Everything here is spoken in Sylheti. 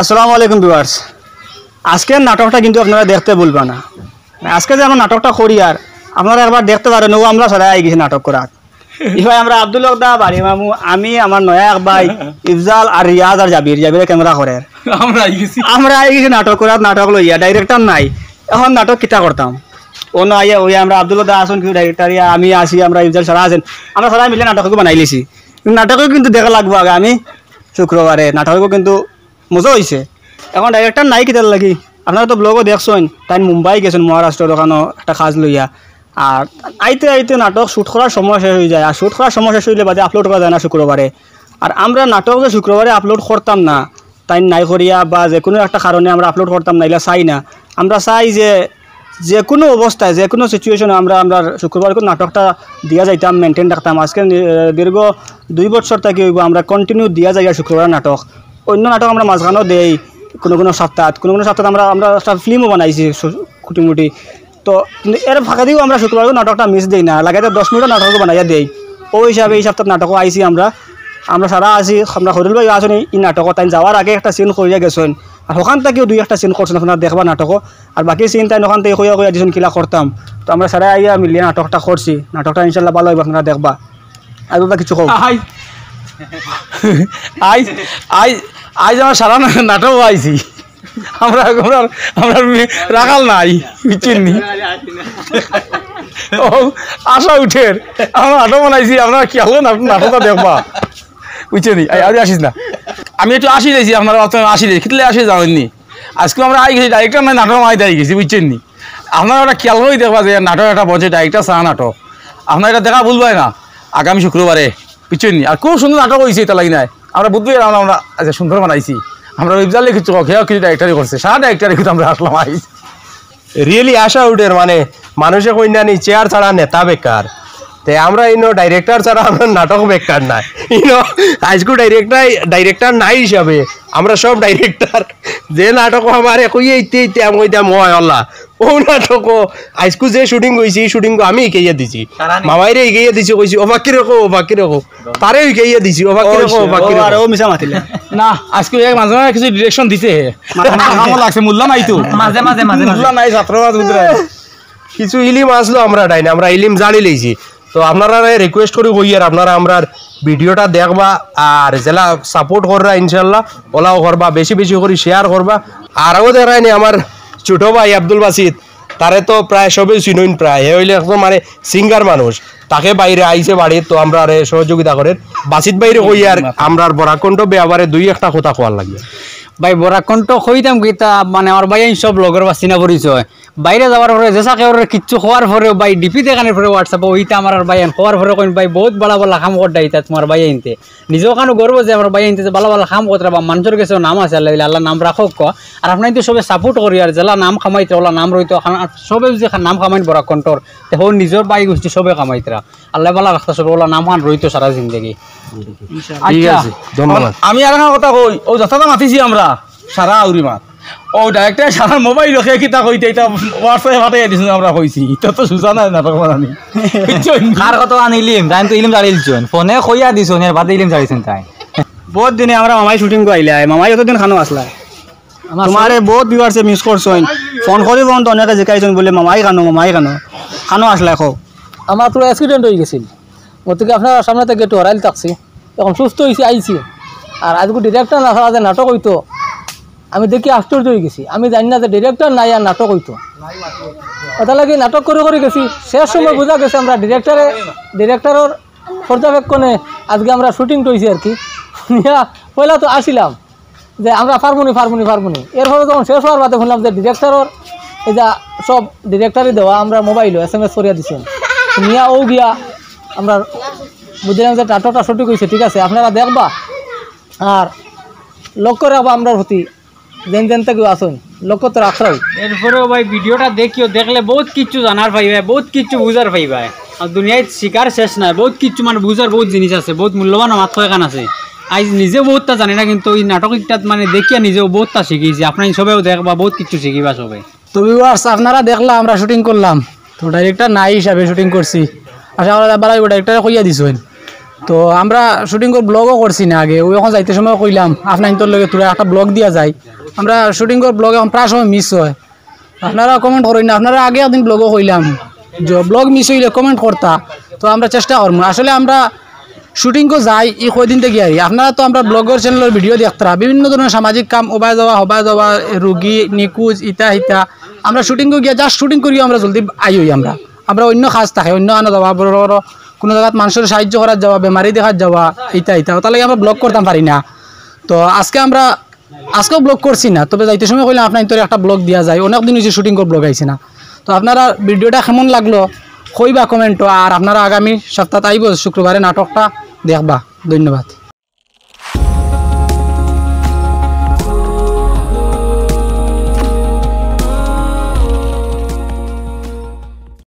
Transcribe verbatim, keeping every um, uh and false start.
আসসালামু আলাইকুম ভিউয়ার্স। আজকের নাটকটা কিন্তু আপনারা দেখতে ভুলবা না। আজকে যে আমরা নাটকটা করি আর আপনারা একবার দেখতে পারেন, ও আমরা সারা আই গেছি নাটক করার। ইবায় আমরা আব্দুল হক দা, বাড়ি মামু, আমি, আমার নয়া এক ভাই ইফজাল আর রিয়াজ আর জাবির, জাবিরে ক্যামেরা করের। আমরা আই গেছি। আমরা আই গেছি নাটক করার, নাটক লইয়া, ডাইরেক্টর নাই। এখন নাটক কিতা করতাম? অনো আইয়া ওই আমরা আব্দুল হক দা আছইন, কিছু ডাইরেক্টর, ইয়া আমি আছি, আমরা ইফজাল সারা আছইন, আমরা সারা মিলে নাটক বানাইলিছি। নাটকও কিন্তু দেখা লাগবো আগামী শুক্রবারে, নাটকও কিন্তু মজা অইছে। এখন ডাইরেক্টর নাই কিতার লাগি? আপনারা তো ব্লগও দেখছইন, তাইন মুম্বাই গেছইন মহারাষ্ট্রর ওখানো একটা কাজ লইয়া। আর আইতে আইতে নাটক শুট করার সময় শেষ অইযায়, আর শুট করার সময় শেষ অইলে বাদে আপলোড করা যায় না শুক্রবারে। আর আমরা নাটক যে শুক্রবারে আপলোড করতাম না, তাইন নাই করিয়া বা যেকুনু একটা কারণে আমরা আপলোড করতাম না, ইলা চাই না। আমরা চাই যে যেকুনু অবস্থায়, যেকুনু সিচুয়েশনে আমরা, আমরা শুক্রবারকু নাটকটা দিয়া যাইতাম, মেইনটেইন রাখতাম। আজকে নি-, দীর্ঘ দুই বছর থাকি অইবো আমরা কন্টিনিউ দিয়া যাই আর শুক্রবার নাটক। অইন্য নাটক আমরা মাঝখানো দেই, কুনু কুনু সপ্তাহ, কুনু কুনু সপ্তাহ আমরা, আমরা একটা ফিল্মও বানাইছি সু-, খুঁটিমুটি। তো কিন্তু এর ফাঁকেদিও আমরা শুক্রবারকু নাটকটা মিস দেই না, লাগাইতে দশ মিনিটও নাটক বানাইয়া দেই। ওই হিসাবে এই সপ্তাহ নাটকও আইছি আমরা, আমরা সারা আছি, আমরা খলিল ভাই আছইন এই, এই নাটকও, তাইন যাওয়ার আগে একটা সিন করিয়া গেছইন, আর ওখান থাকিও দুই একটা সিন করছইন, আপনারা দেখবা নাটকও। আর বাকি সিন তাইন ওখান থাকি কইয়া কইয়া দিছইন কিলা করতাম। তো আমরা সারা আইয়া মিলিয়া নাটকটা করছি, নাটকটা ইনশাল্লাহ ভালা অইবো, আপনারা দেখবা। আর ওটা কিছু কও। আই আই আই আইজ আমার সারা না-, নাটকও আইছি। আমরা, আমরা, আমরা মে-, রাখাল নাই, বুঝছইন নি? ও, আশা উঠের। আমরা নাটক বানাইছি, আপনারা খেয়াল করে নাটক, নাটকটা দেখবা। বুঝছইন নি? আই, আরে আসিস না। আমি একটু আসি যাইছি, আপনারা অত আসি যাই, কিতলে আসি জানেন নি? আজকে আমরা আই গেছি, ডাইরেক্টর নাই, নাটক আই দাই গেছি, বুঝছইন নি? আপনারা ওটা খেয়াল করি দেখবা যে নাটক একটা বলছে, ডাইরেক্টর সারা নাটক। আপনারা এটা দেখা ভুলবায় না, আগামী শুক্রবারে, বুঝছইন নি? আর খুব সুন্দর নাটক অইছে, ইটা লাগি নাই। আমরা বুঝবো এরা আমরা, আমরা আচ্ছা সুন্দর বানাইছি। আমরা ইফজালে কিছু কও, হেও কিছু ডাইরেক্টরি করছে, সারা ডাইরেক্টরি কিন্তু আমরা আসলাম আইজ। রিয়েলি আশা উঠের, মানে, মানুষে কইন না নি চেয়ার ছাড়া নেতা বেকার। তে আমরা ইনো ডাইরেক্টর ছাড়া আমরা নাটক বেকার না। ইনো আইজকু ডাইরেক্টর, ডাইরেক্টর নাই হিসাবে আমরা সব ডাইরেক্টর। যে নাটক আমারে কইয়া ইতে ইতে আমি কইতাম, "ওয় আল্লাহ।" ও নাটক আইজকু যে শুটিং অইছে, এই শুটিং আমি হিকাইয়া দিছি। সারা নি? মামাইরে হিকাইয়া দিছি, কইছি, "ও বাকি রাখো, ও বাকি রাখো।" তারে হিকাইয়া দিছি, "ও বাকি রাখো, ও বাকি রাখো।" আর ও মিছা মাতিলে। না, আইজকু এক মাঝে মাঝে কিছু ডিরেকশন দিছে হে। মাঝে মাঝে। কামো লাগছে, মোল্লা নাই তো। মাঝে মাঝে, মাঝে মাঝে। মোল্লা নাই, ছাত্র মাছ বুঝরা। কিছু ইলিম আসলো আমরা ডাইনে, আমরা ইলিম জানি লইছি। তো আপনারারে রিকোয়েস্ট করি কইয়ার, আপনারা আমরার ভিডিওটা দেখবা, আর যেলা সাপোর্ট কররা ইনশাল্লাহ, ওলাও করবা, বেশি বেশি করি শেয়ার করবা। আর আগেও দেখরায়নি আমার ছোট ভাই আব্দুল বাসিত, তারে তো প্রায় সবেউ চিনইন প্রায়, হে অইলে একজন মানে সিঙ্গার মানুষ, তাকে বাইরে আইছে বাড়িত, তো আমরারে সহযোগিতা করের। বাসিত ভাইরে কইয়ার, আমরার বরাক কণ্ঠ ব্যাপারে দুই একটা কথা কওয়ার লাগি। ভাই, বরাক কণ্ঠ কইতাম কিতা, মানে, আমার ভাইয়াইন সব লগর বা চিনা পরিচয়। বাইরে যাওয়ার পরে, যেসা কেউরে কিচ্ছু কওয়ার পরেও, ভাই, ডিপি দেখানির পরে WhatsApp-ও, ওইটা আমার আর ভাইয়াইন কওয়ার পরে কইন, "ভাই, বউত বালা বালা কাম কররা ইতা তুমার ভাইয়াইন্তে।" নিজেও কানো গর্ব যে আমার ভাইয়াইন্তে যে বালা বালা কাম কররা বা মানষর গেছেও নাম আছে, আল্লাহ দিলে আল্লাহ নাম রাখউক। আর আপনারা তো সবে সাপোর্ট করি, আর যেলা নাম কামাইতরা, ওলা নাম রইতো, আর সবে যে নাম কামাইন বরাক কণ্ঠর, তে হউ নিজর ভাই গোষ্ঠী সবে কামাইতরা। আল্লাহ বালা রাখতা সবে, ওলা নাম খান রইতো সারা জিন্দেগি। ঠিক আচ্ছা, আছে, ধন্যবাদ। আমি আর একটা কথা কই, ও যথাযথ মাতিছি আমরা, সারা আউরি মাত। ও ডাইরেক্টর সারা মোবাইল রক্ষে কিতা কইতে, ইটা WhatsApp-এ পাঠাইয়া দিছইন, আমরা কইছি। ইটা তো সুজা নায় নাটক বানানি। বুঝছইন? কার কথা আনিলিম, তাই তো ইলিম জানিলছইন। ফোনে কইয়া দিছইন, এর বাদে ইলিম জানিলছইন তাই। বউত দিনে আমরা মামাই শুটিং করি আইলাই, মামাই অতদিন কানো আছলা? তুমারে বউত ভিউয়ার্সে মিস করছইন, ফোন করি ফোন তো অনেকে জিকাইছইন বুলে, "মামাই কানো, মামাই কানো?" কানো আছলা কও। আমার তো অ্যাক্সিডেন্ট অইগেছিল, গতিকে আপনারার সামনে থাকি একটু হরাইল থাকছি, এখন সুস্থ অইছি, আইছি। আর আইজকু ডিরেক্টর না ছাড়া যে নাটক অইতো, আমি দেখি আশ্চর্য অইগেছি। আমি জানি না যে ডিরেক্টর নাই আর নাটক অইতো। অটার লাগি নাটক করি করি গেছি, শেষ সময় বুঝা গেছে আমরা ডিরেক্টরে, ডিরেক্টরর পর্যবেক্ষণে আইজকে আমরা শুটিং অইছে আর কি। ইয়া, পয়লা তো আছিলাম যে আমরা পারমুনি, পারমুনি, পারমুনি। এরপরে যখন শেষ অওয়ার বাদে হুনলাম যে ডিরেক্টরর এই যে সব ডিরেক্টরে দেওয়া আমরা মোবাইলো SMS করিয়া দিছইন। নিয়া অউ গিয়া আমরা বুঝলাম যে নাটকটা সঠিক অইছে, ঠিক আছে, আপনারা দেখবা আর লক্ষ্য রাখবা আমরার প্রতি। যেন যেন থাকি আছইন, লক্ষ্য তো রাখরাউ। এরপরেও ভাই ভিডিওটা দেখিও, দেখলে বউত কিচ্ছু জানার পাইবায়, বউত কিচ্ছু বুঝার পাইবায়। আর দুনিয়াত শিখার শেষ নাই, বউত কিচ্ছু মানে বুঝার বউত জিনিস আছে, বউত মূল্যবান মাত কয়খান আছে। আইজ নিজেও বউততা জানি না, কিন্তু ই নাটক ইকটাত মানে দেখিয়া নিজেও বউততা শিখিছি। আপনারা সবেও দেখবা, বউত কিচ্ছু শিখিবা সবে। তো ভিউয়ার্স, আপনারা দেখলা আমরা শুটিং করলাম, তো ডাইরেক্টর নাই হিসাবে শুটিং করছি। আশা করা যায় ভালা অইবো, ডাইরেক্টরে কইয়া দিছইন। তো আমরা শুটিংর ব্লগও করছি না আগে, অউ অখন যাইতে সময় কইলাম আপনাইনতর লগে থুড়া একটা ব্লগ দিয়া যাই। আমরা শুটিংর ব্লগ অখন প্রায় সময় মিস অয়, আপনারা কমেন্ট করইন না। আপনারা আগে একদিন ব্লগও কইলাম যে ব্লগ মিস অইলে কমেন্ট করতা, তো আমরা চেষ্টা করমু। আসলে আমরা শুটিংও যাই ই কয়দিন থাকি আরি। আপনারা তো আমরা ব্লগর চ্যানেলর ভিডিও দেখতরা, বিভিন্ন ধরনের সামাজিক কাম, ওবায় যাওয়া, হবায় যাওয়া, রুগী নিখোঁজ, ইতা হিতা। আমরা শুটিংও গিয়া just শুটিং করিও আমরা জলদি আই অই। আমরা আমরা অন্য কাজ থাকে, অন্য কানো যাওয়া, বড় বড় কুনু জাগাত মানষর সাহায্য করাত যাওয়া, বেমারি দেখাত যাওয়া, ইতা ইতা, অটার লাগি আমরা ব্লগ করতাম পারি না। তো আজকে আমরা আজকেও ব্লগ করছি না, তবে যাইতে সময় কইলাম আপনাইনতরে একটা ব্লগ দিয়া যাই, অনেক দিন অইছে শুটিংর ব্লগ আইছে না। তো আপনারার ভিডিওটা কেমন লাগলো কইবা কমেন্টও, আর আপনারা আগামী সপ্তাহত আইবো শুক্রবারে নাটকটা দেখবা। ধন্যবাদ।